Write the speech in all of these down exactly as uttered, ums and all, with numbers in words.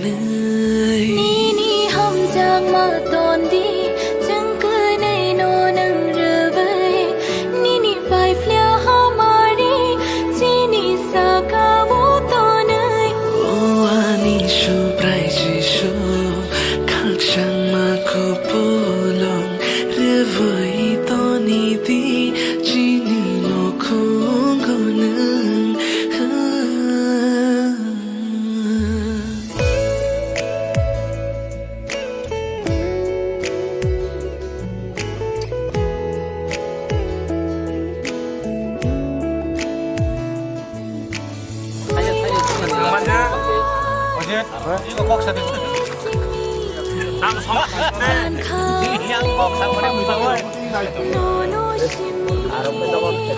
Nini hamjakma tondi, chwng kwnwi no nwng rwui. Nini paiphlya hamari, chini saka-o tonwi. O ani Subrai Jisu, khakchangma kupulung, rwui toni di, chini nukhungo nwng.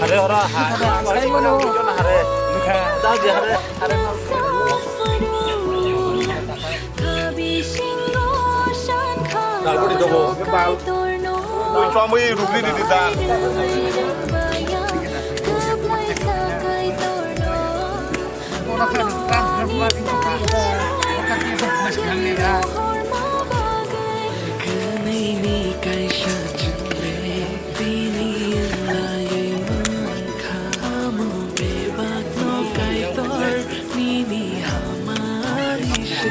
Hare ora, ha, ha, hare. Daji hare, hare. Dalburi dobo. Ui, chwmwi rukri di di da. Kwnwi ni kaisa chwng le. Bini wngwi mankha, amo bebakno Kaitor nini hamari se.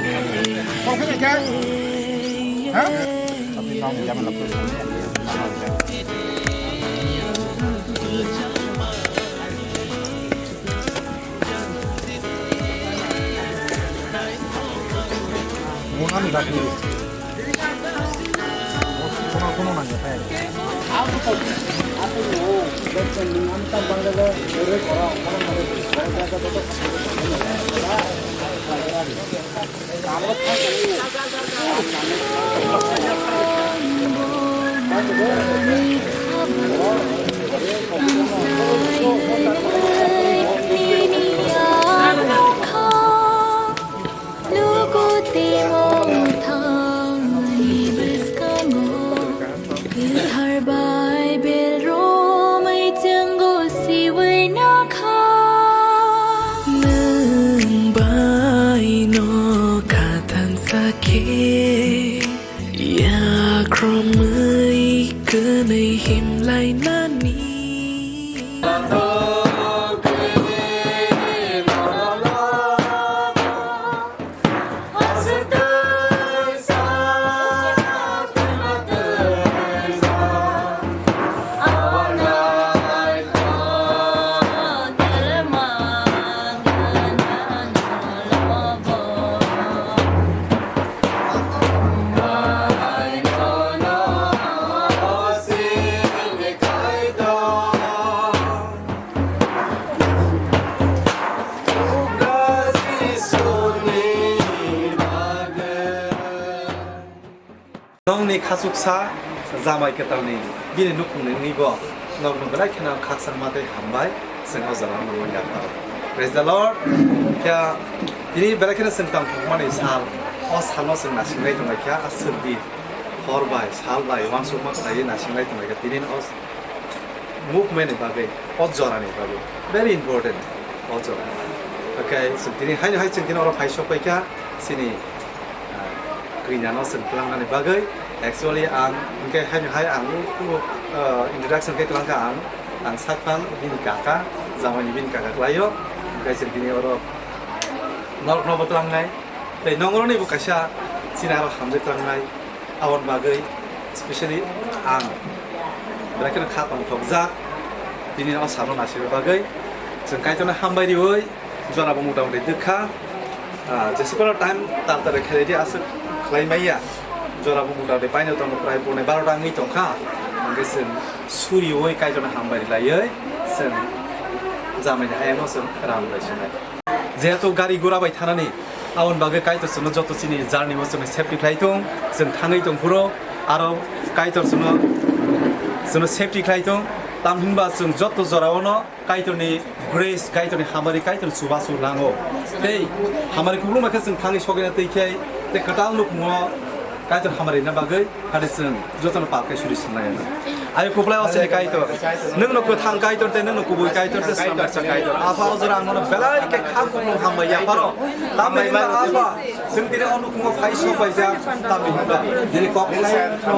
Luku timo thangni bwskango, kwthar Baibel romwi chwngno siwi nakha. Nwng bai no khathansa khe, yakromwi kwnwi himlainani. Nongni khachuksa jamai kwtalni bini nukhungni wngwi bo nokno belai kheno khakchangma tei hambai chwng o jaga nangmani yapharo. Praise the Lord. Khe tini belai kheno chwng tongthokmani sal, o salno chwng nasinglai tonglaikha, aswk di hor bai sal bai uansukma khlaiwi nasinglai tonglaikha tini o movement ni bagwi, o jora ni bagwi very important o jora. Okay, chwng tini haino hai chwng tini oro phai sok paikha chini, ah, kwinano chwng twlangnani bagwi. Actually ang hwnkhe haino hai ang, ah, introduction khe twlangkha ang, ang sakphang bini kaka, jamaini bini kaka kwlaio. Hwnkhe chwng tini oro norokno bo twlangnai. Tei nongoroni bo kaisa chini aro hamjak twlangnai. Aboni bagwi specially ang belai kheno kha tongthokjak. Tini o salo naisingni bagwi chwng Kaitorno hambai riwi jorabo mota moti dwkha. Ah, jesa phano time tar tar khe ready aswk khlai maya. Jorabo mota moti paino tongo prai purne baro ta wngwi tongkha. Hwnkhe chwng suriwi Kaitorno hambai rilaiwi chwng jamaini ayangno chwng ram bai swnai. Jehetu gari gura bai thanani, aboni bagwi Kaitor chwngno joto chini journey o chwngno safety khlai thung, chwng thangwi tong phuru aro Kaitor chwngno, chwngno safety khlai thung. Tam hinba chwng joto jorao no Kaitorni grace, Kaitorni hamari, Kaitorni chubachu nango. Tei hamari kubulungma khe chwng thangwi sogwina twi khe tei kwtal nukhungo Kaitor hamari rina bagwi hade chwng jotono pal khe suri swnglai ano. Ayo kuplai o sini Kaitor. Nwng no kwthang Kaitor tei nwng no kubui Kaitor tei swnamjaksa Kaitor. Apha o jora ang nono belai khe kha kuplung hambai yapharo. Tamni hwnba Apha, chwng tini o nukhungo phai sok paijak. Tamni hwnba nini kok thai no.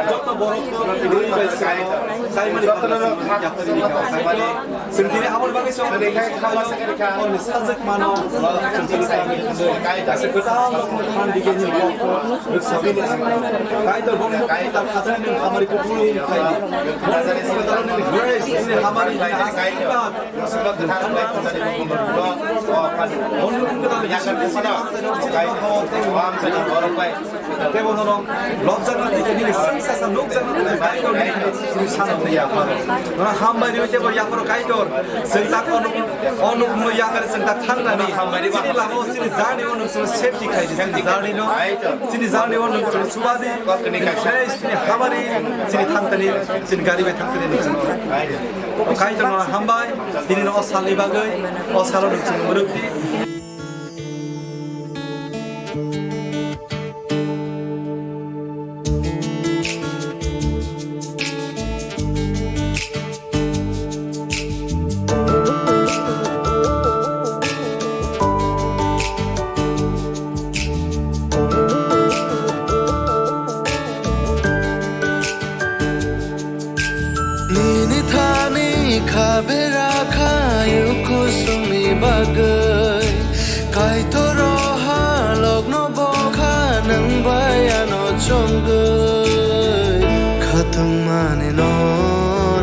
Joto borok no twi bai swngo. Saimani hambai yapharo ni kok thai. Chwng tini aboni bagwi se hwnwi kha, hwnwi sajwk mano, chwng tini kha, kaisa kwtal rokno than dige hwnwi kok rwksawi Kaitor bokno kwtal khatani nwng hamari kuplung khaidi. Bokno kwtal nwng grace, nwng hamari asirwad. Ono nwng kwtal Tei bono no lobjakna tei nini sengsa sa nukjakna tei Kaitor ni sini sana tei ya pharo. Nono hambai riwi tei bo ya pharo Kaitor. Chwng tak onuk, onuk mo ya kare chwng tak thang nani. Chini lama o chini journey o nwng chwng safety khai di chini journey no. Chini journey o nwng chwng subadi. Chini hamari, chini thang tani, chini gari bai thang tani nwng chwng. Kaitor nono hambai, tini no o salni bagwi, o salo nwng chwng mwrwk di. Nini thani kha bera khayu kusungni bagwi, Kaitor o halokno bo kha nwng bai ano chongwi. Khatung mani no,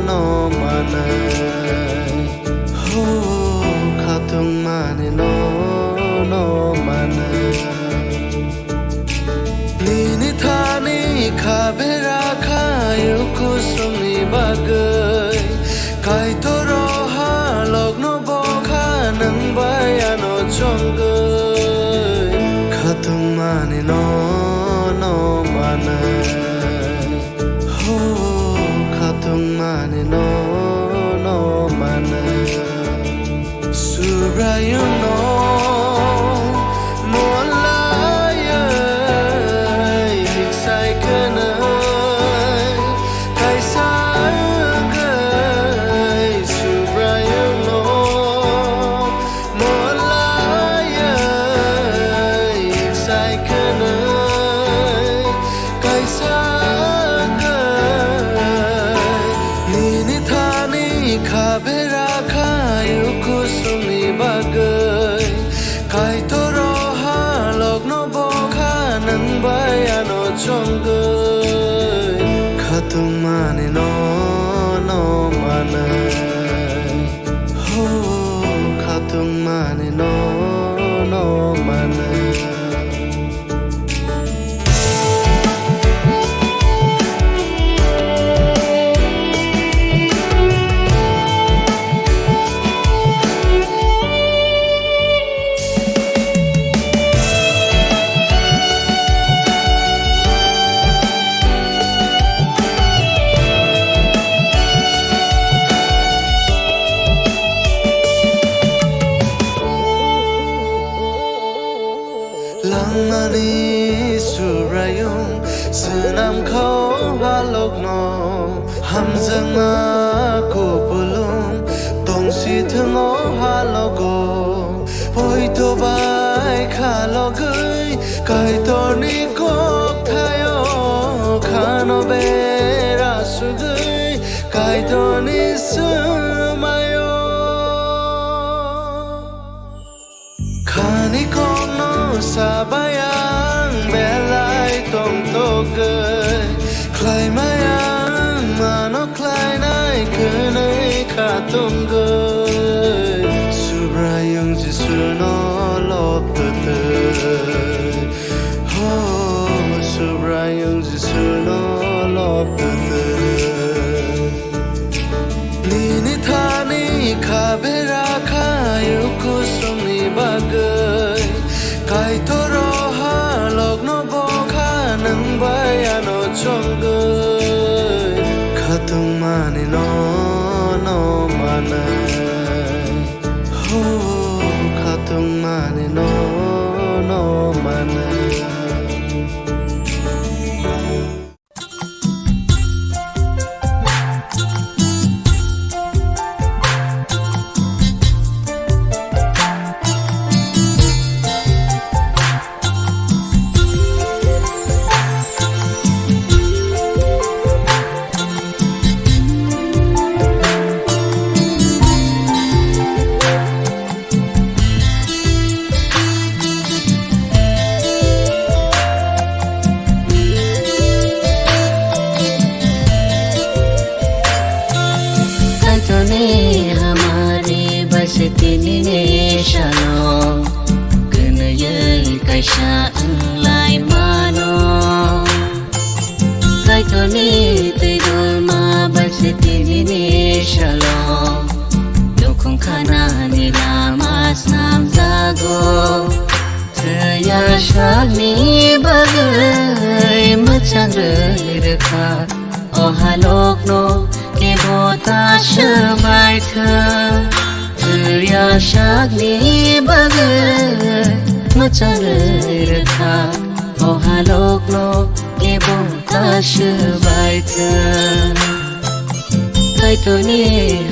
no manwi, ho, khatung mani no, no manwi. Nini thani kha bera khayu kusungni bagwi, Kaitor o halokno bo kha nwng bai ano chongwi. Khatung mani no, no manwi, ho, khatung mani no, no manwi. Subraiyungno molai sai kwnwi kaisa wngwi Subraiyungno molai sai kwnwi kaisa wngwi nini thani kha bera khayu kusungni bagwi. Kaitor o halokno bo kha nwng bai ano chongwi. Khatung mani no, no manwi, ho, khatung mani no, no manwi. Langmani Subraiyung swnam kha o halokno, hamjakma kupulung tongsi thwng o halogo. Poito bai khalogwi Kaitorni kokthaio khano bera sugwi Kaitorni swmaio. Khani kokno sabai ang belai tongtogwi, khlaimai ang mano khlainai kwnwi kha tongwi. Subraiyung Jisuno lobtwtwi, ho, Subraiyung Jisuno lobtwtwi. Nini thani kha bera khayu kusungni bagwi, Kaitor o halokno bo kha nwng bai ano chongwi. Khatung mani no, no manwi, ho, khatung mani no, no manwi. Sa wnglai mano. Kaitorni twi dulma bai se tinini salo. Nukhung khanani lama snamjago. Thwiya sakni bagwi mwchang rwi rwkha. O halokno kebo ta swbai kha. Thwiya sakni bagwi mwchang rwi rwkha. O halokno kebo ta swbai kha. Kaitorni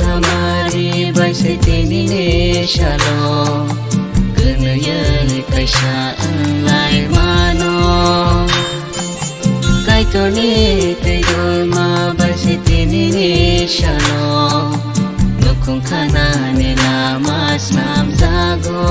hamari bai se tinini salo. Kwnwi kaisa wnglai mano. Kaitorni twi dulma bai se tinini salo. Nukhung khanani lama snamjago.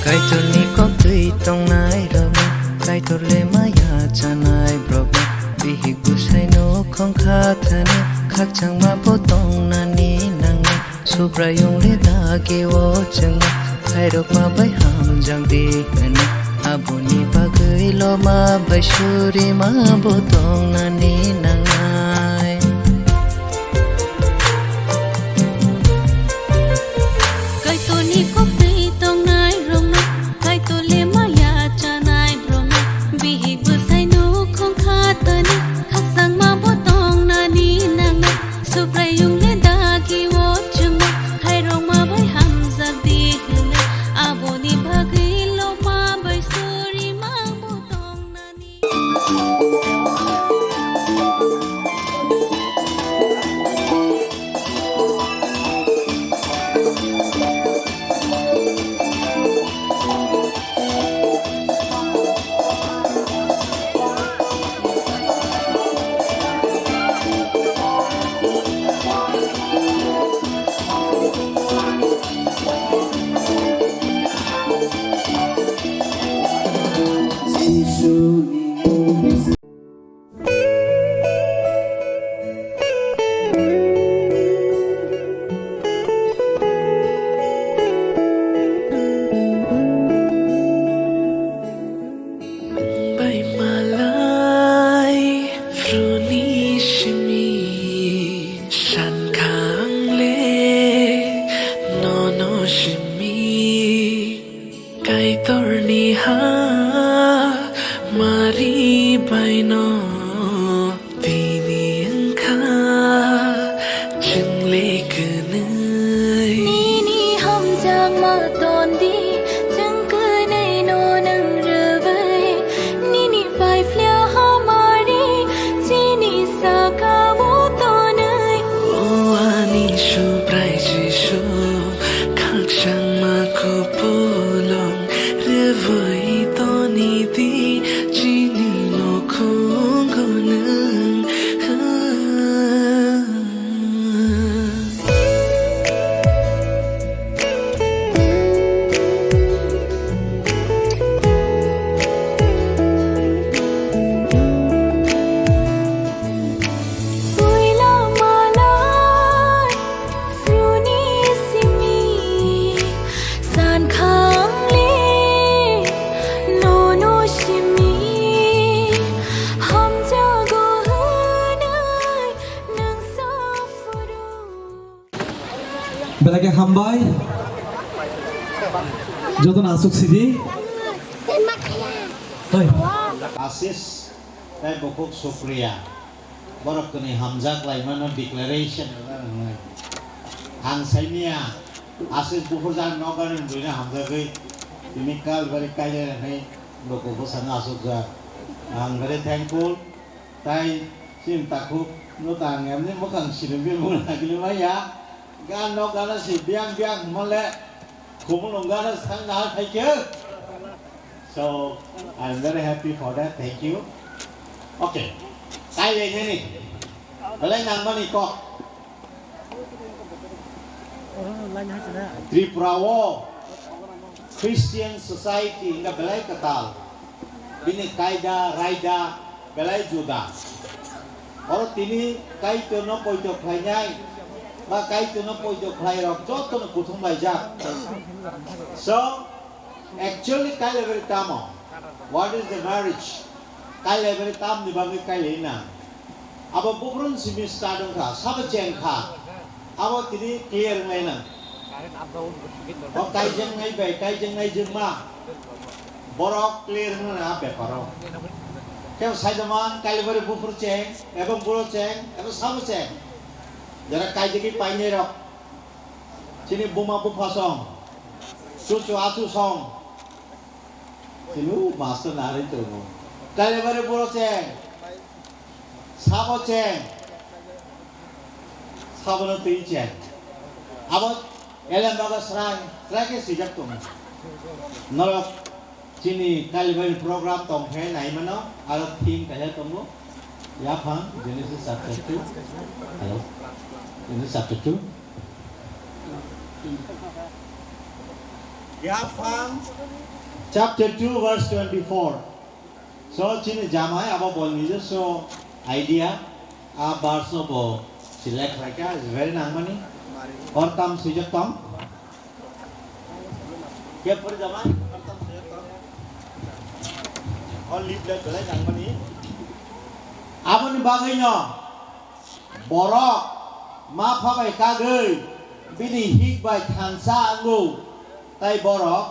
Kaitorni koktwi tongnai rokno, Kaitor le maya chanai borokno, bihik bwsai nukhung kha thani, khakchangma bo tongnani nangnai. Subraiyung le dagi o chwngno, khairokma bai hamjak di hwnwi, aboni bagwi loma bai surima bo tongnani nangnai. Kaitorni koktwi tongnai rokno, Kaitor le maya chanai rokno, bihik bwsai nukhung kha thani, khakchangma bo tongnani nangnai. Subraiyung le dagi o chwngno, khairokma bai hamjak di hwnwi, aboni bagwi loma bai surima bo tongnani. Bai malai phruni simi san khangle nono simi. Kaitorni ha mari baino tini wngkha chwngle kwnwi. Nini hamjakma tondi chwng kwnwi no nwng rwbai. Nini paiphlya hamari chini saka o tonwi. O ani Subrai Jisu, khakchangma kupulung rwui toni di chini nukhungo nwng. Puila malai phruni simi, san khangle nono simi, hamjago hwnwi nwng sa phuru. Belai khe hambai. Jotono aswk sidi. Hoi. Asis tei bukhuk Supriya. Borok tini hamjak laimano declaration rwna nangnai. Ang saimia Asis buphurjak nokbar ni buino hamjagwi tini Kalbari kailai rwnai bukhuk bwsano aswkjak. Ang very thankful. Tai chini takhuk no ta ang emni mwkhang siri bimung nagili maya. Gan no gana si biang biang hwnmale. Kubun ungana sang na thank you. So I'm very happy for that. Thank you. Okay. Kai le nini. Belai nangmani kok. Tripura o Christian society hingga belai katal. Bini kaida raida belai juda. Oro tini Kaitorno poito khlainai ba Kaitorno poito khlairok jotono kuthum laijak. So, actually, Kailabari tamo? What is the marriage? Kailabari tamni bagwi kailai na? Abo bubrun simi start wngkha, sabo cheng kha. Abo tini clear wngnai nang. O kaijaknai bai kaijaknai jwkma borok clear wngna a beparo. Kebo saijaman Kailabari buphuru cheng, ebo buro cheng, ebo sabo cheng. Jara kaijagwi painai rok. Chini buma bupha song, chuchu achu song. Chini u master nari tongo. Kailabari buro cheng, sabo cheng. Sabono twi cheng. Abo elembago srai, srai khe swijak tongo. Norok chini Kalibai program tongkhe naimano, aro theme kaisa tongo. Yaphang Genesis chapter two. Hello. Genesis chapter two. Yaphang chapter two verse twenty-four. So, chini jamai abo bo nijoswo idea, a verse no bo select khlaikha, is very nangmani. Or tam swijak tong. Khe pori jamai, or tam swijak tong. Or leaflet belai nangmani. Aboni bagwino borok ma pha bai kagwi bini hik bai thansa wngo. Tai borok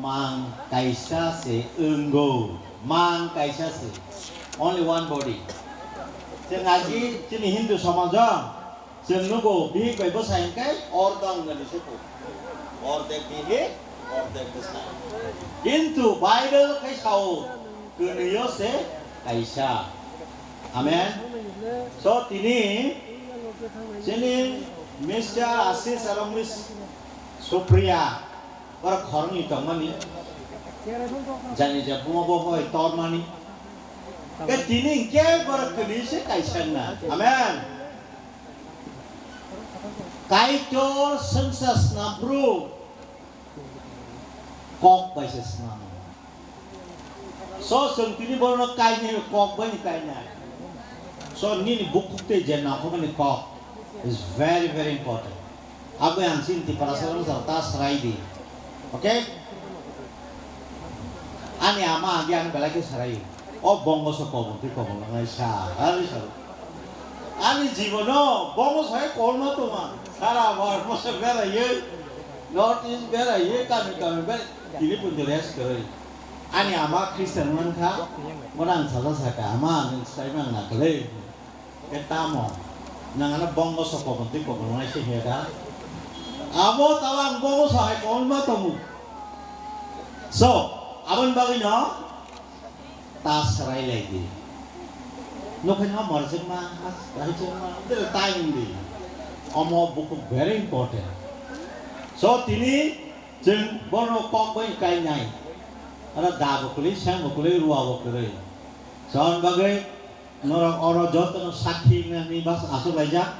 mang kaisa se wngo, mang kaisa se, only one body. Chwng agi chini Hindu somajo chwng nugo bihik bai bwsai hwnkhe ordang nani se kho, ordek bihik, ordek bwsai. Kintu Bible khai sao, kwnwio se kaisa. Amen. So tini chini Mister Asis aro Miss Supriya borok khoroknwi tongmani, jani je bumo bo hoi tormani. Ke tini hwnkhe borok kwnwi se kaisa na. Amen. Kaitor swngsa snam phuru kok bai se snam. So chwng tini borokno kainai kok bai kainai. So nini bukhuk tei je nangkukmani kok is very, very important. Abo ang chini Tiprasa rok ta srai di. Okay? Ani ama agi ang belai khe srai. O bongo so kobong tei kobong langnai sa. Ari sa. Ani jibono bongo sai kolma tongma. Sara bar mosa beraiye. North East beraiye, kami kami berai. Tini punjo rest kwrwi. Ani ama Christian mankha, mona ang saja saka, ama, nwng swlaiman na kwlwi. Khe tamo, nwng ano bongo sokopon twi kokrwngnai se hiya da? Abo tala ang bongo sahai kolma tongo. So, aboni bagwino ta swrai lai di. Nokhaino morjwkma, as-, haichwkma, bwrwi tai wng di. Omo bukhuk very important. So, tini Chwng bono kok bai kainai. Aro da bo kwlwi, sang bo kwlwi, rua bo kwlwi. Chwng bagwi norok oro jotono sakhi wngnani bas aswk laijak.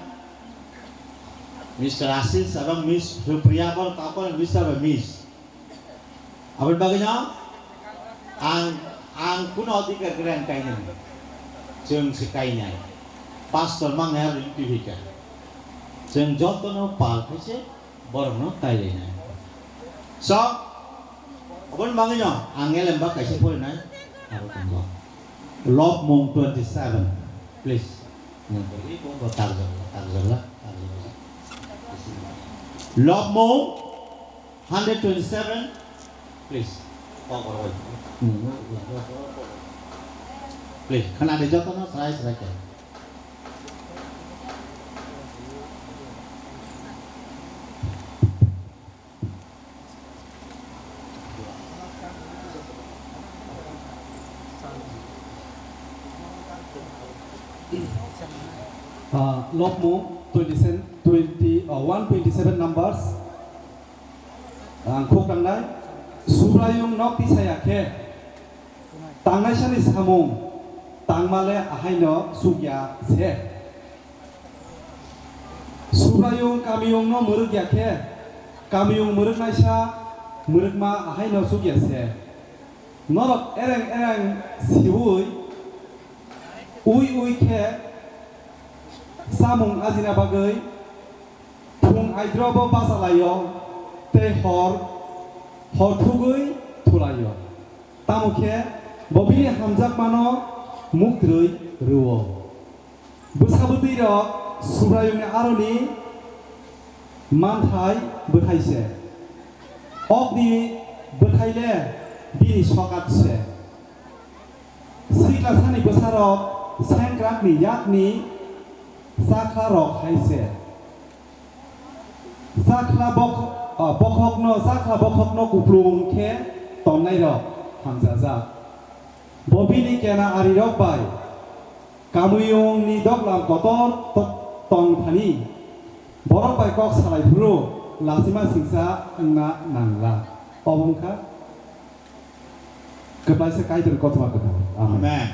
Mister Asis aro Miss Supriya bo kok bai Mister bai Miss. Aboni bagwino ang, ang kuno adhikar kwrwi ang kainani. Chwng se kainai. Pastor mangnai aro ringtwi phaikha. Chwng jotono pal khaise borokno kailainai. So, oboni bagwino ang elemba kaisa porinai abo tongo. Lobmung twenty seven, please. Lobmung hundred twenty seven, please. Please, khwnadi jotono srai srai khe. Uh, Lobmung twenty-seven, twenty, uh, one twenty-seven numbers. Ang khuk tangnai, Subraiyung nok tisaya khe, tangnaisani samung tangmale ahaino sukya se. Subraiyung kamiyungno mwrwkya khe, kamiyung mwrwknaisa mwrwkma ahaino sukya se. Norok ereng ereng siui, ui ui khe samung ajina bagwi phung aidrobo bachalaio tei hor, hor thugwi thulaio. Tamo khe bo bini hamjakmano muktrwi rwo. Bwsa bwtwirok Subraiyungni aroni manthai bwthai se. Okni bwthai le bini sokat se. Siklasani bwsarok sengkrakni yakni chaklarok hai se. Chakla bok-, ah, bokhokno, chakla bokhokno kuplung khe tonnairok hamjajak. Bo bini kena arirok bai kamiyungni doglam kotor to-, tong thani. Borok bai kok salai phuru lachima singcha wngna nangla. Obo wngkha kwplaisa Kaitor kothoma kwthar. Amen. Amen.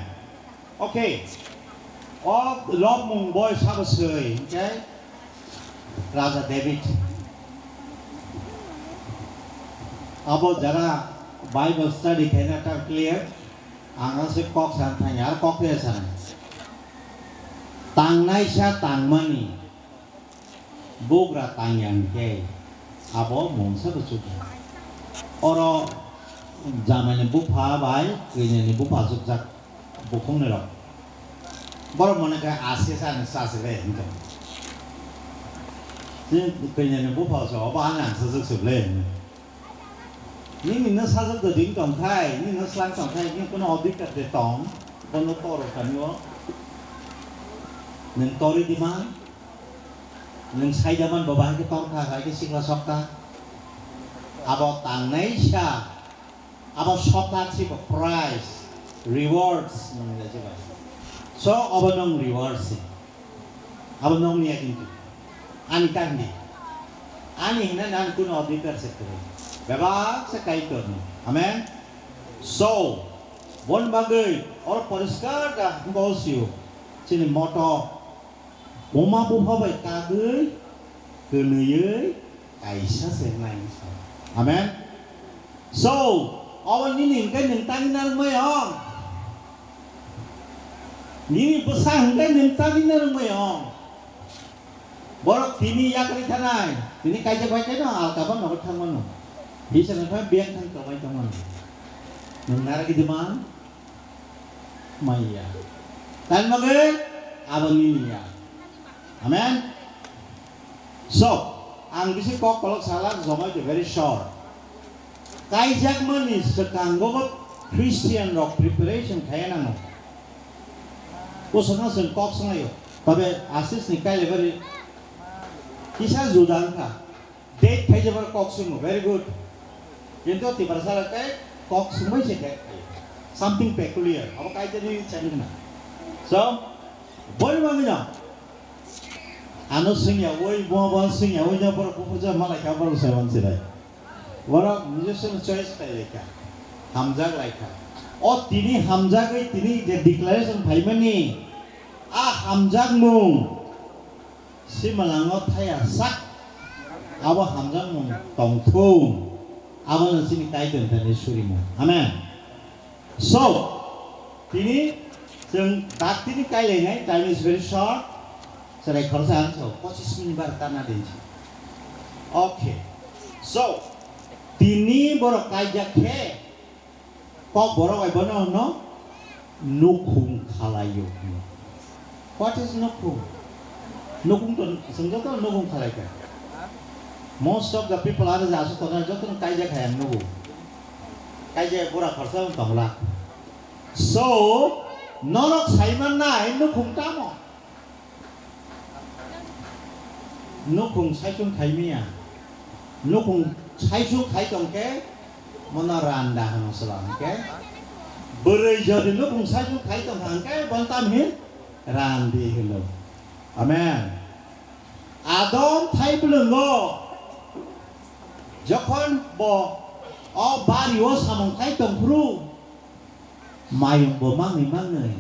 Okay. O lobmung boi sabo swi, okay? Raja David. Abo jara Bible study khaina ta clear. Ang se kok san thang yar kok re san. Tangnai sa tangmani. Bugra tang yang khe abo mungsa bwswk ya. Oro jamaini bupha bai kwinini bupha swkjak bukhukni rok. Borok mone khe aske sa ni sa se le hinwi tong. Chini kwinini bupha se obo ani ang swk swk le hinwi. Nini no sajak da ding tong khai, nini no slang tong khai, nini kuno odhikar de tong, bono toro kani o. Nini tori di man. Nwng saidaman bo bahai khe torkha, bahai khe sikla sokha. Abo tangnai sa, abo sokha si bo prize, rewards nang le si bai. So, abo nong reward si. Abo nong niya kintu. Ani kahini. Ani hinna nan kuno odhikar se kwrwi. Bebak se Kaitor ni. Amen. So, bon bagwi or poriskar da bosio. Chini moto Buma bupha bai kagwi, kwnwiwi kaisa se nai sa. Amen. So, abo nini hwnkhe nwng tangwi narwkmai ong. Nini bwsa hwnkhe nwng tangwi narwkmai ong. Borok tini yakarwi thanai, tini kaisa bai khe no alkaba nogo thangmano. Bisa nokha biyang thang tongmai tongmano. Nwng narwgwi diman? Maya. Tan bagwi abo nini ya. Amen. So, ang bisi kok kolok salak jomai to very short. Kaijakmani swkango bo Christian rok preparation khai nango. Bosongno chwng kok swnglaio. Tabe Asis ni kailebari kisa juda wngkha. Date khai jabra kok swngmo, very good. Kintu Tiprasa rok tei kok swngbai se date khai. Something peculiar. Abo kaisa ni chang gana. So, boni bagwi no. Ano swngya oi, bo bo swngya oi, no borok buphurjak malai kha, borok sai wan sirai. Borok nijoswno choice khai lai kha. Hamjak lai kha. O tini hamjagwi tini je declaration phaimani, a hamjakmung Simalango thaya sak abo hamjakmung tongthung, abono chini Kaitor thani surimung. Amen. So, tini chwng daktini kailainai, time is very short. Chwrai khoroksa ang so pochis minute bar tana dinsi. Okay. So, tini borok kaijak khe, Kokborok bai bono hwno nukhung khalaio hwno. What is nukhung? Nukhung to chwng joto nukhung khalaikha. Most of the people are aswk tongnai jotono kaijak hai ang nugo. Kaijak bura khorsa wng tongla. So, norok saimannai nukhung tamo? Nukhung saichung khaimaya. Nukhung saichung khai tongkhe mono randa hwno chwla hwnkhe. Bwrwi jodi nukhung saichung khai tongkha hwnkhe bono tam hin randi hwno. Amen. Adom thai bwlwngo Jokhon bo o bari o samung khai tongphuru, mayung bo mangni mangni,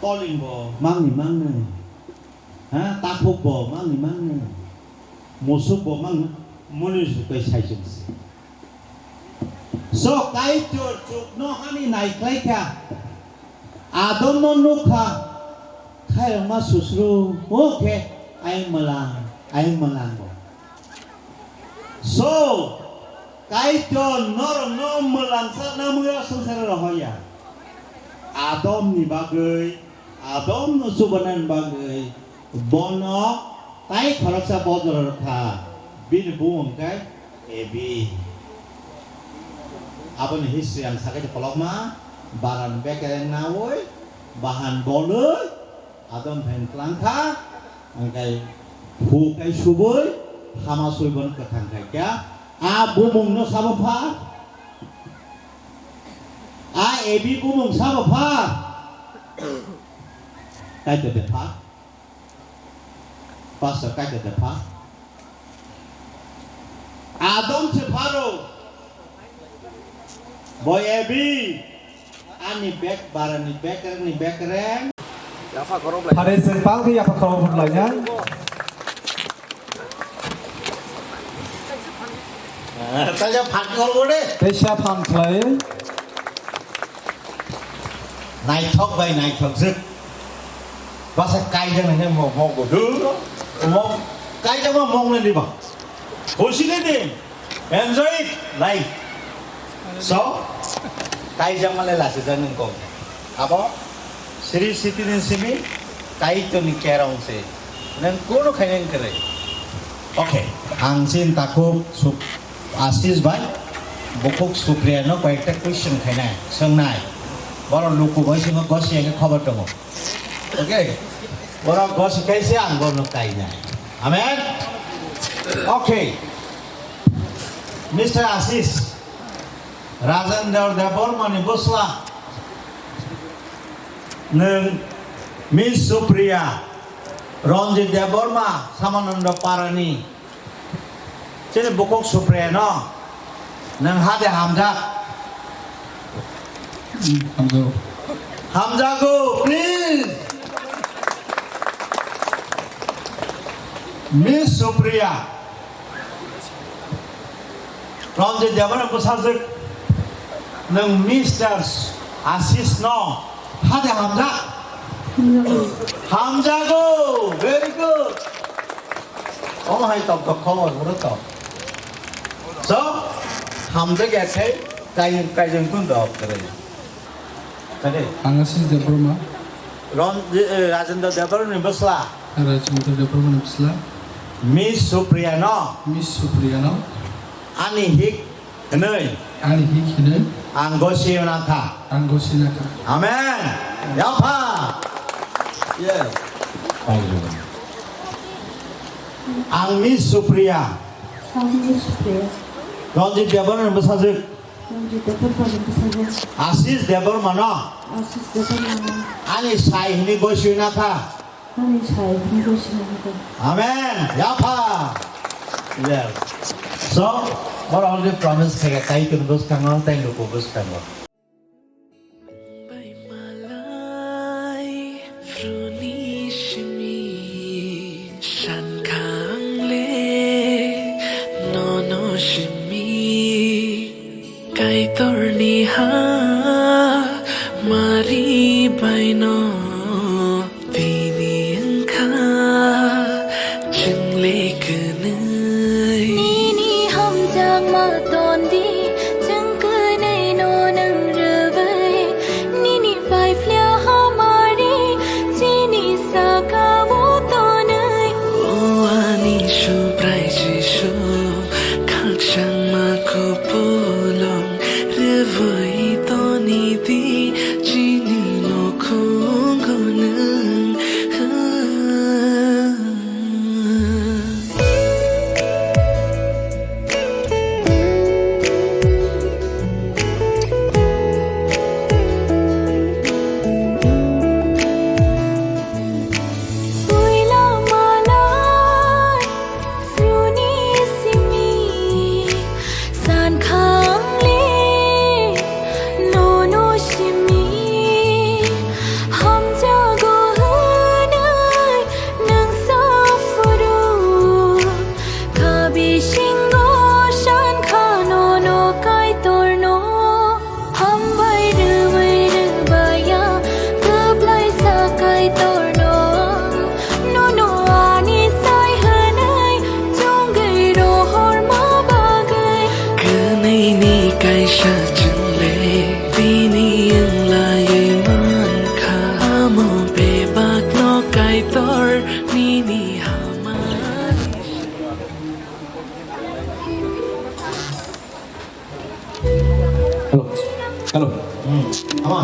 toling bo mangni mangni, ha, takhuk bo mangni mangni, musuk bo mangni, muni sukai sai chwng se. So, Kaitor chukno hani nai khlai kha, Adomno nuk kha, khairokma susru, o khe ayang mwlang, ayang mwlang bo. So, Kaitor norokno mwlang sakna mui o swngcharo rohor ya. Adomni bagwi, Adomno chubanani bagwi bono tai khoroksa bojor rwkha, bini bumung khe Evi. Aboni history ang sakai kolokma, baran bekereng naui, bahan bolwi, Adam phen tlangkha, angkai phu kai subui, hama sui bono kwthang khai kya, a bumungno sabo pha, a Evi bumung sabo pha, Kaitor de pha. Pastor Kaitor de pha. Adam se pharo. Bo Evi. Ani bek barani bek rengni bek reng. Phare se pal ke yapha khorok bud lainai. Taja phat khorok bode. Teisa phan khlai. Naithok bai naithok jwk. Basa kaijak nang khe mo-, mo godu. Mo kaijak ma mong le diba. Hosini din. Enjoy it life. So, kaijak ma le lasi jang nang kong. Abo, Sri Siti din simi, Kaitor ni kerong se. Nang kono khainang kere. Okay. Ang sin takhuk suk Ashish bai, bukhuk Supriya no koyekta question khainai, swngnai. Boro luku bai singo gosi age khobor tongo. Okay. Boro gosi khaise ang bono kainai. Amen. Okay. Mister Ashish, Rajendra Debbarma ni bwsla nwng Miss Supriya, Ranjit Debbarma, Samananda Parani, chini bukhuk Supriya no nwng hade hamjak. Hmm, hamjago. Hamjago, please. Miss Supriya, Ranjit Debbarma bwsajwk nwng Mister Ashish no hade hamjak. Hamjago, very good. Omo hai tok tok khobor bwrwi tok. So, hamjak ya khai, kai, kaijang kun dok kare. Kare. Ang Ashish Debbarma. Ron, eh, Rajendra Debbarma ni bwsla. Rajendra Debbarma ni bwsla. Miss Supriya no. Miss Supriya no. Ani hik Hinwi. Ani hik hinwi. Ang gosi nakha. Ang gosi nakha. Amen. Yapha. Yes. Ang Miss Supriya. Ang Miss Supriya. Ranjit Debbarma ni bwsajwk. Ranjit Debbarma ni bwsajwk. Ashish Debbarma no. Ashish Debbarma no. Ani sai hinwi gosi nakha. Ani sai phungo sinamukha. Amen. Yapha. Yes. So, what already promise khaika, Kaitor bwskango, tei luku bwskango. Bai malai runi simi sankha ang le nono simi. Kaitorni ha mari baino bini wngkha chwngle kwnwi. Nini hamjakma tondi chwng kwnwi no nwng rwui. Nini paiphlya hamari chini saka o tonwi. O ani Subrai Jisu, khakchangma kupulung rwui toni di chini nukhungo nwng. Kachwng le bini wng laiwi mankha, amo bebakno Kaitor nini hamari. Hello. Hello. Hmm. Ama.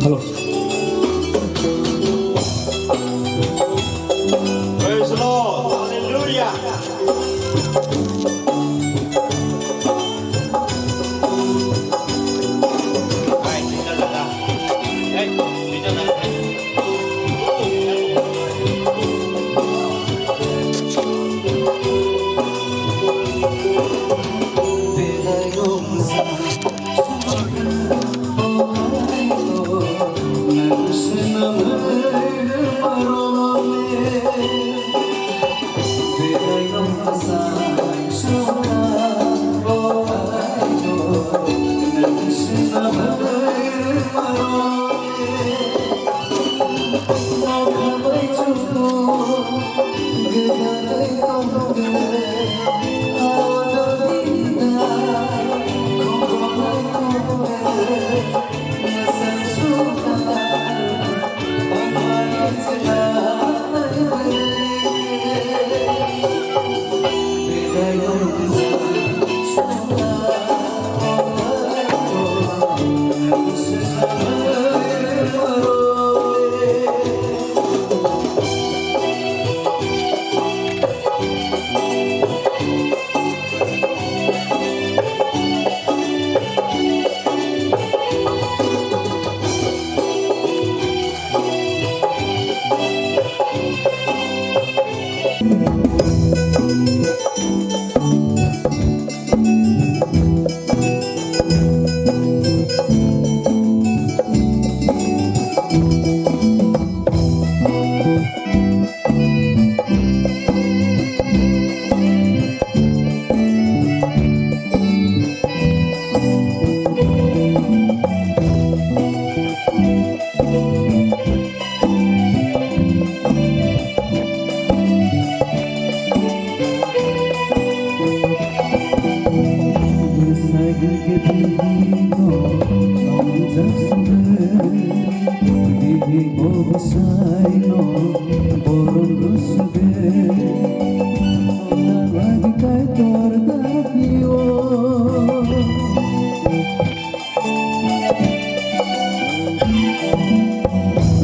Hello. Praise the Lord. Hallelujah.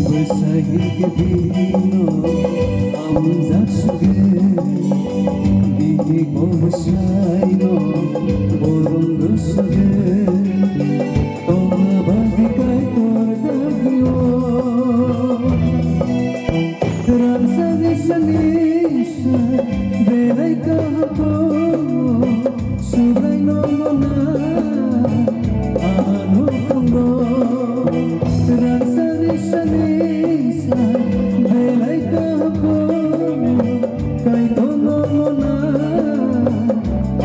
Bwsai hwnkhe bini no amjak suge, bini bo bwsai no borom rw suge, tongna bagwi Kaitor dagio. Rangchak ni sani sa belai kaham. Subraino mona ano khungo, rangsari sani sa belai kaham, Kaitorno mona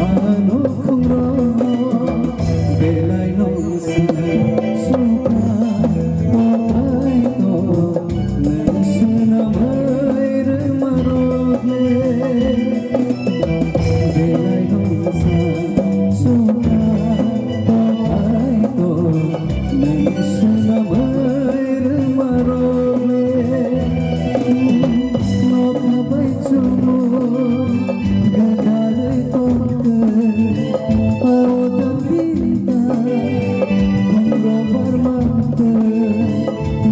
ano khungo, belai no sa suka, o Kaitor, nang swnamwi rwma rok le. Belai no sa suka tongthai to, nang swnamwi rwma rok le. Nokha bai chumu gadarwi tongtwi, o tongtwi ta, khumro barmantwi,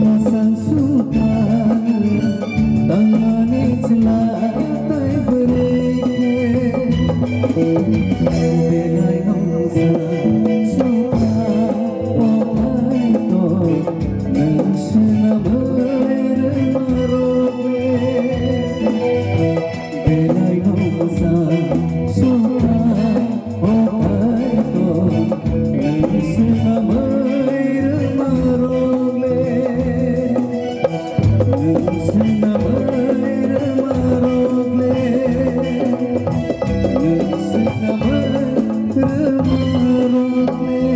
masang suka. Tangmani chwla tai bwrwi khe, belai nongsa suka, o Kaitor, nang swnamwi rwma rok le. Belai nongsa suka, o Kaitor, nang swnamwi rwma rok le. Nang swnamwi rwma rok le, nang swnamwi rwma rok le.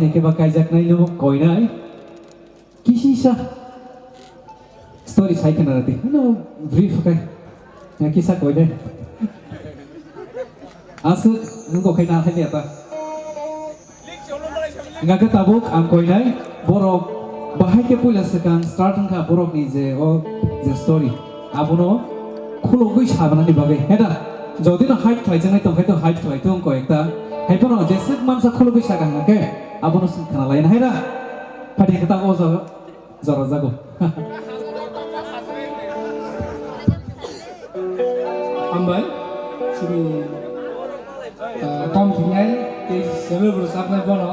Hingke ba kaijaknai no koinai. Kisisa. Story sai khna rati. No brief kai. Ya kisa koinai. Aswk nungko khai na hai ta. Hingke tabuk ang koinai borok bahai ke puila swkang start wngkha borokni je o je story. Abono khulugwi sabanani bagwi. Heda, jodi no hide khlaijaknai tongkhe to hide khlai tong ko ekta. Hai phano jeswk mansa khulugwi sakha hwnkhe abono swng khna laina hai da. Phati khe ta o jaga jora jago. Hambai, chini, ah, tom thingnai, tei sebel bwrwi chapnai bono,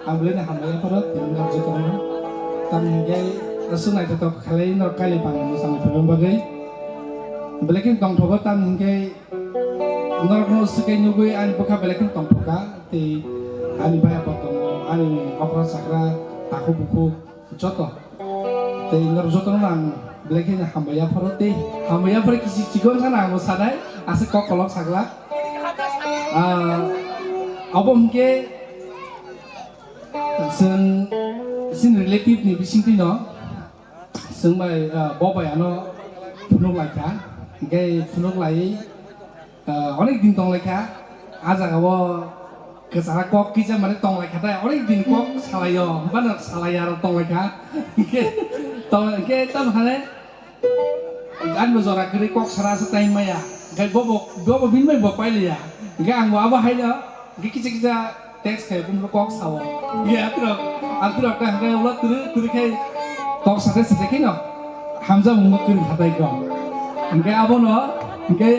ang belai no hambai yapharo, tini nok jotono. Tamni hingke aswk naithotok khalai norok kailai pang mwsang film bagwi. Belai khe tongthogo, tamni hingke norokno swkang nugwi ani bwkha belai khe tongthoka, tei ani bai bo tongo, ani okra chakra, takhuk bukhuk, joto. Tei norok jotono ang belai khe hambai yapharo tei hambai yapharo kisi chikon sana ang sanai aswk kok kolok sakla. Ah, abo hwnkhe chwng chini relative ni bisingtwi no chwng bai, ah, bo bai ano phunuk lai kha, hwnkhe phunuk lai Ah, onek din tong lai kha, ah jaga o kwchara kok kisa mane tong lai kha tai, onek din kok salai o, bana salai aro tong lai kha. Hingke tong, hingke tamo hane, ani bo jora kwrwi kok sara se time maya, hingke bobo, bobo bini bai bo pai liya, hingke ang bo abo hai no, hingke kisa kisa Text khai bumrok kok sao. Ye atrok, atrok ta hwnkhe ulo twrwi twrwi khai kok sate sate khe no hamjakmung kwrwi khatai kok. Hwnkhe abono, hwnkhe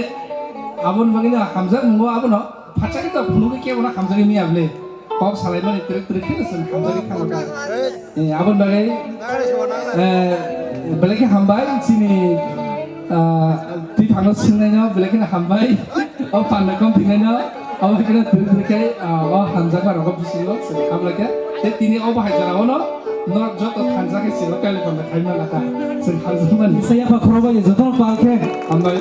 aboni bagwi no hamjakmungo abono phatsa khe to phunugwi kebo no hamjagwi manya bwle. Kok salaimani twrwi twrwi khe no chwng hamjagwi thangma kha. Eh, aboni bagwi, eh, belai khe hambai chini, ah, twi phano swngnaino belai kheno hambai. O panda kom thwinaino, abo hai kheno twrwi twrwi khe, ah, o hamjakma rogo bisingo chwng hamlai khe. Tei tini o bahai jora ono norok joto thansa khe chwngno kailaipanda khaima lakha. Chwng hamjakmani. Kisa yapha khorokbai jotono pal khe. Hambai.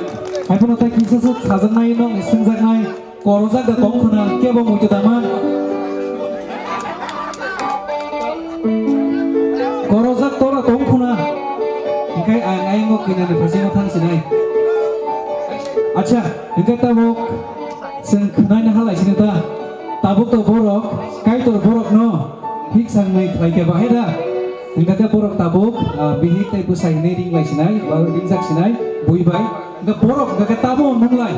Hai phano tei kisa swk sajaknai, nokni swngjaknai. Korojak da tong khuna, kebo muitu da man. Korojak tora tong khuna. Hingkai ang ayang o kanya ni phasingo thang sinai. Acha, hingkai tabuk chwng khwnai na halai sini ta. Tabuk to borok, kaitor borok no hik sang nai khlai khe bahai da. Hingkai borok tabuk, ah, bihik tei bwsai hinui ring lai sinai, ba ringjak sinai, bui bai. Hingkai borok hingkai tamo nung lai.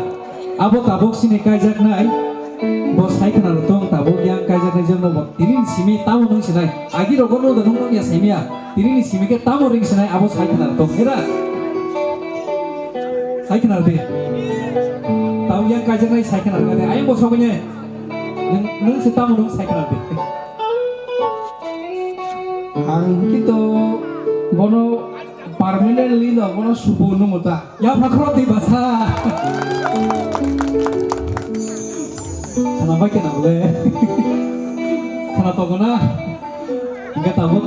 Abo tabuk sini kaijaknai, bo sai khna rw tong tabuk yang kaijaknai jwngno bo tini ni simi tamo nung sinai. Agi rogo no da nung nung ya saimia. Tini ni simi khe tamo ring sinai abo sai khna rw tong. Era. Sai khna rw di. Tamo yang kaijaknai sai khna rw di. Ayang bo sogwi ne. Nung, nung se tamo nung sai khna rw di. Ang kito bono permanently no bono subu nungo ta. Ya phakro di basa. Khana bai kena bole. Khana togo na. Hingke tabuk,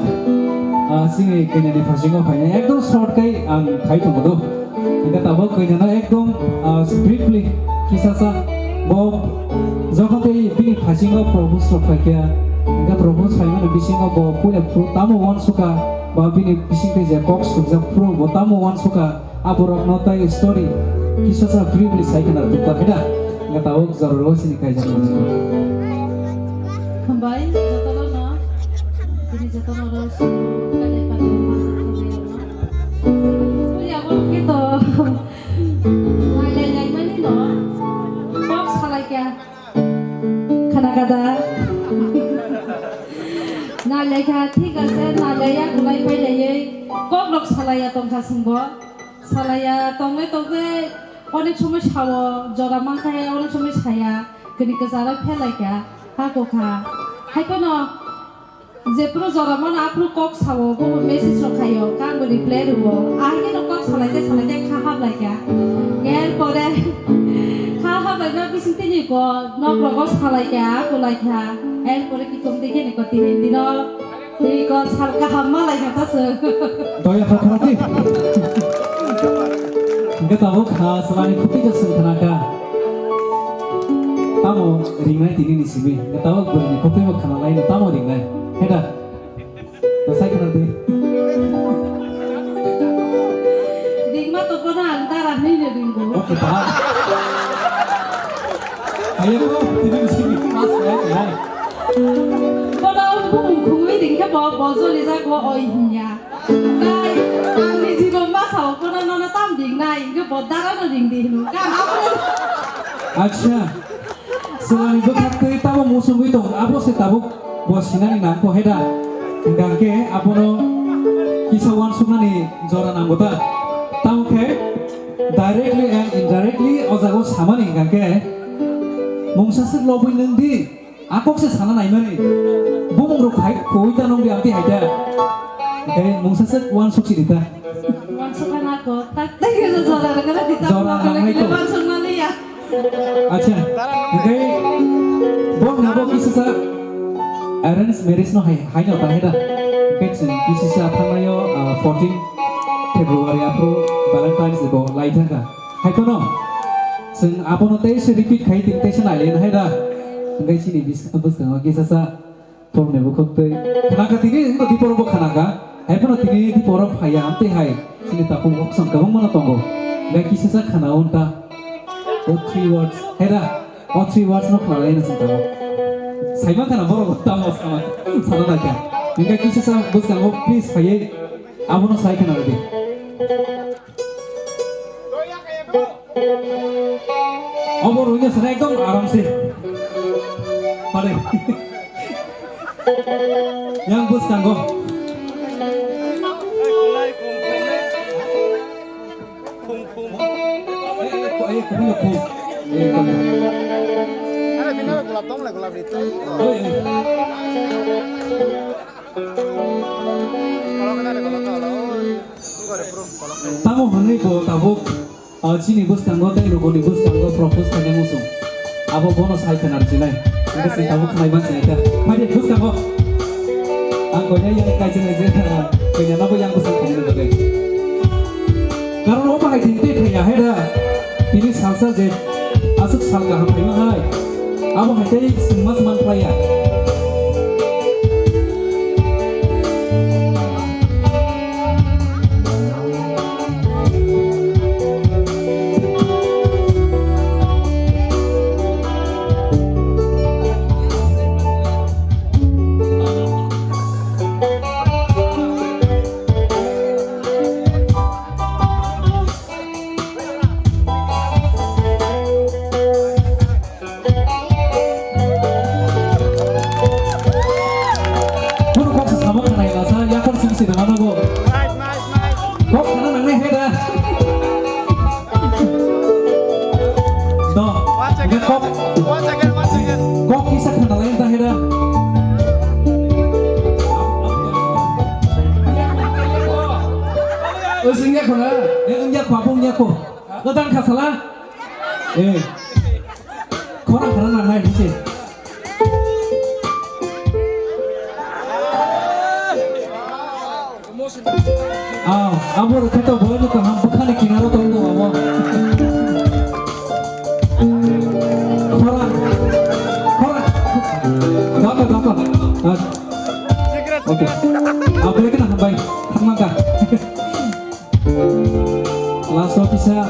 ah, sini kanya ni phasingo phainai. Ekdom short kai ang khai tongo do. Hingke tabuk kanya no ekdom, ah, briefly kisa sa bo jokhon tei bini phasingo propose rok phaikha. Hingke propose phaimani bisingo bo puila phuru tamo uansukha ba bini bising tei je kok sukjak phuru bo tamo uansukha. Aborokno tai story kisosa briefly sai khna rwkha khe da. Nga tabuk jora rw sini kaijak rw sini. Hambai jotono no. Tini jotono rw sini kaijak rw sini. Ui abo khe to. Lai lai lai mani no. Kok salai kya? Khana kada. Nalai kha, thik ase, nalai ya, kulai pai lai ei. Kok rok salai ya tong kha sing bo. Salaiya tongle tongle onek somoi sao, jora mankha ya onek somoi saya, kini kwcharo phelai kha, ha kokha. Hai phano jephru jora mano aphru kok sao, bobo message rok khaio, kangbo reply rwo. Ahai kheno kok salai khe salai khe kha hablai kha. Er pore kha hablai no bising tini ko nok rogo salai kha, kulai kha. Er pore kikom de kheni ko tini dino. Tei ko sal kaham malai kha ta se. Doya kha khorok di. Hingke tabuk ha salani khuti jasung khna kha. Tamo ringnai tini ni simi, tabok bwrwi ni koktwi bo khana lai no tamo ringnai. Heda. Bwsai khana di. Ringma to kono ang dara hwnwi no ringo. Okay, ta. Ayo ko, tini ni simi mas lai lai. Kono bumung khungwi ringkhe bo, bo joli jak bo oi hinya. Nai, ang ni jibo masa o kono nono tam ringnai, hingke bo dara no ringdi hino. Ka na ko. Acha. Swlani bwkhak twi tamo musungwi tong, abo se tabuk bo sinani nang kho heda. Hingkha khe abono kisa uansuknani jora nango ta. Tamo khe directly and indirectly o jaga o samani hingkha khe mungsa swk lobwi nwng di, a kok se sana naimani. Bumung rok khai koi ta nung di amti hai ta. Hingkhe mungsa swk uansuk si di ta. Uansukna nako, tak tak khe jora rwgwla di ta. Jora nangmani khe uansukmani ya. Acha, hingke bo nabo kisisa arrange marriage no hai, hai no tahe da. Hingke chwng kisisa thangnaio, ah, fourteen February aphuru Valentine's Day bo lai thangkha. Hai kono chwng abono tei se repeat khai tini tei se nai le hai da. Hingke chini bis-, bwskango kisasa Tongni bukhuk twi. Khanaka tini, ino diporo bo khanaka. Hai phano tini diporo phaiya, amtwi hai. Chini takhuk bokson kwbangma no tongo. Gai kisisa khana unta. O three words. Hera. O three words no khana lai na sing tamo. Saima khana borok tamo sama. Sana da kya. Gai kisisa bwskango please phaiye. Abono sai khana rwdi. Obo rwngya sana ekdom aram se. Pare. Yang bwskango. Eh, eh, ko-, eh, kubui no khum. Eh, kubui. Oi, oi. Tamo hwnwi bo tabuk, ah, chini bwskango tei logoni bwskango propose khainai muchung. Abo bono sai khna rwchinai. Hwnkhe chwng tabuk khnai man sinai kha. Phaidi bwskango. Ang koinai yang kaisa nai je, ah, koinai nabo yang bwsang khainani bagwi. Karon omo hai tini tei phaiya hai da. Tini salsa je aswk sal kaham phaima hai. Abo hai tei chwng ma se man phlaiya. Bono kok se samo khanai lasa, yakon sing se rwma nogo. Kok khana nangnai hai da. Do. Once again, kok, once again, once again. Kok kisa khana lai ta hai da. O sing ya khona. Eh, wng ya kho, abo wng ya kho. Kwtal kha sala. Eh. Khorang khorang nang nai se. Ah, abo rwkhe to bo kaham bwkhani kinaro tong tong abo. Khorang. Khorang. Dako, dako. Ah. Okay. Abo khe na hambai. Thangma ka. Last o kisa.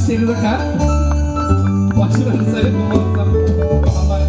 Sing rwkha. Wansukmani sai kumo rwkha. Hambai.